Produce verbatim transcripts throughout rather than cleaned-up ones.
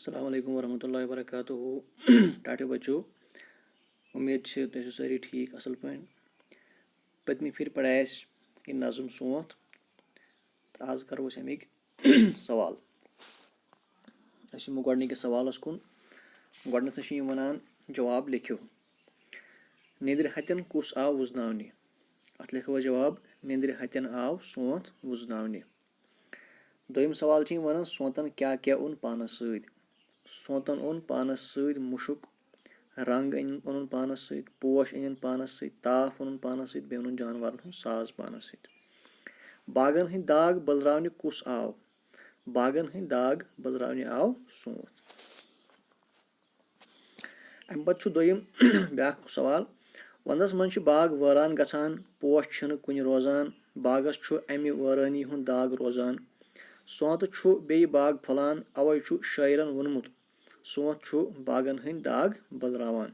السلام علیکم ورحمۃ اللہ وبرکاتہ۔ ٹاٹھیو بچو، امید چھِ تُہۍ ٲسِو سٲری ٹھیٖک، اَصٕل پٲٹھۍ۔ پٔتمہِ پھِرِ پَرے اَسہِ یہِ نظم سونٛتھ، تہٕ آز کَرو أسۍ اَمِکۍ سوال۔ أسۍ یِمو گۄڈٕنِکِس سوالَس کُن۔ گۄڈٕنٮ۪تھٕے چھِ یِم وَنان، جواب لیکھِو۔ نیٚنٛدرِ ہَتٮ۪ن کُس آو وُزناونہِ؟ اَتھ لیکھو أسۍ جواب، نیٚنٛدرِ ہَتٮ۪ن آو سونٛتھ وُزناونہِ۔ دوٚیِم سوال چھِ یِم وَنان، سونٛتَن کیٛاہ کیٛاہ اوٚن پانَس سۭتۍ؟ سونٛتَن اوٚن پانَس سۭتۍ مُشُک، رنٛگ أنۍ، اوٚنُن پانَس سۭتۍ، پوش أنِن پانَس سۭتۍ، تاپھ اوٚنُن پانَس سۭتۍ، بیٚیہِ اوٚنُن جانوَرَن ہُنٛد ساز پانَس سۭتۍ۔ باغَن ہٕنٛدۍ داغ بٔلراونہِ کُس آو؟ باغَن ہٕنٛدۍ داغ بٔلراونہِ آو سونٛتھ۔ اَمہِ پَتہٕ چھُ دوٚیِم بیٛاکھ سوال۔ وَنٛدَس منٛز چھِ باغ وٲران گژھان، پوش چھِنہٕ کُنہِ روزان، باغَس چھُ اَمہِ وٲرٲنی ہُنٛد داغ روزان۔ سونٛتہٕ چھُ بیٚیہِ باغ پھۄلان، اَوَے چھُ شٲعرَن ووٚنمُت، سونٛتھ چھُ باغَن ہٕنٛدۍ داغ بٔلراوان۔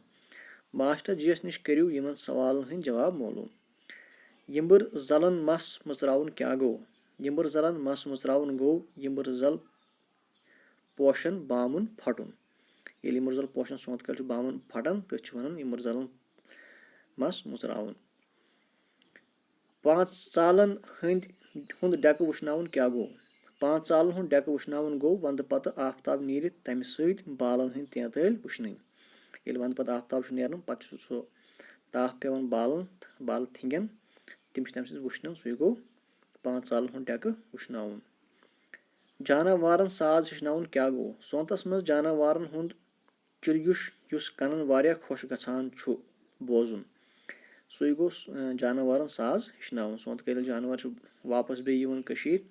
ماسٹر جی یَس نِش کٔرِو یِمَن سوالَن ہٕنٛدۍ جواب معلوٗم۔ یِمبٕر زَلَن مَس مٕژراوُن کیٛاہ گوٚو؟ یِمبٕر زَلَن مَس مٕژراوُن گوٚو یِمبٕر زَل پوشَن بامُن پھَٹُن۔ ییٚلہِ یِمبٕر زَل پوشَن سونٛتہٕ کالہِ چھُ بامُن پھَٹان، تٔتھۍ چھِ وَنان یِمبٕر زَلَن مَس مٕژراوُن۔ پانٛژھ ژالَن ہٕنٛدۍ ہُنٛد ڈٮ۪کہٕ وٕشناوُن کیٛاہ گوٚو؟ پانٛژھ ژالَن ہُنٛد ڈٮ۪کہٕ وٕشناوُن گوٚو وَنٛدٕ پَتہٕ آفتاب نیٖرِتھ تَمہِ سۭتۍ بالَن ہٕنٛدۍ تینٛتٲلۍ وٕشنٕنۍ۔ ییٚلہِ وَنٛدٕ پَتہٕ آفتاب چھُ نیران، پَتہٕ چھُ سُہ تاپھ پٮ۪وان بالَن تہٕ بالہٕ تھِنٛگٮ۪ن، تِم چھِ تَمہِ سۭتۍ وٕشنان، سُے گوٚو پانٛژھ ژالَن ہُنٛد ڈٮ۪کہٕ وٕشناوُن۔ جاناوارَن ساز ہیٚچھناوُن کیٛاہ گوٚو؟ سونٛتَس منٛز جاناوارَن ہُنٛد چُرگیُش، یُس کَنَن واریاہ خۄش گژھان چھُ بوزُن، سُے گوٚو س-، جاناوارَن ساز ہیٚچھناوُن۔ سونٛتہٕ کالہِ ییٚلہِ جاناوار چھِ واپَس بیٚیہِ یِوان کٔشیٖرِ،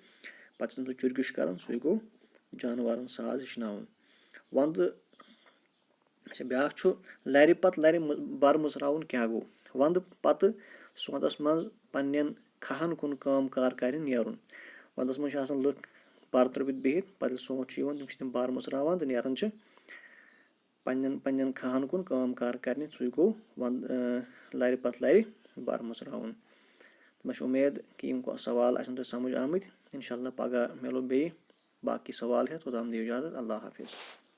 پَتہٕ چھِ تِم سُہ چُرگیُش کَران، سُے گوٚو جاناوارَن ساز ہیٚچھناوُن۔ وَنٛدٕ، اچھا، بیٛاکھ چھُ لَرِ پَتہٕ لَرِ مُ-، بَر مٕژراوُن کیٛاہ گوٚو؟ وَنٛدٕ پَتہٕ سونٛتَس منٛز پنٛنٮ۪ن کھَہَن کُن کٲم کار کَرنہِ نیرُن۔ وَنٛدَس منٛز چھِ آسان لُکھ بَر ترٛٲوِتھ بِہِتھ، پَتہٕ ییٚلہِ سونٛتھ چھُ یِوان، تِم چھِ تِم بَر مٕژراوان تہٕ نیران چھِ پنٛنٮ۪ن، پنٛنٮ۪ن کھَہَن کُن کٲم کار کَرنہِ، سُے گوٚو وَنٛدٕ، اۭں، لَرِ پَتہٕ لَرِ بَر مٕژراوُن۔ تہٕ مےٚ چھِ اُمید کہِ یِم کو-، سوال آسَن تۄہہِ سَمٕجھ آمٕتۍ۔ اِنشاء اللہ پَگاہ مِلو بیٚیہِ باقٕے سوال ہٮ۪تھ۔ توٚتام دِیِو اِجازت۔ اللہ حافظ۔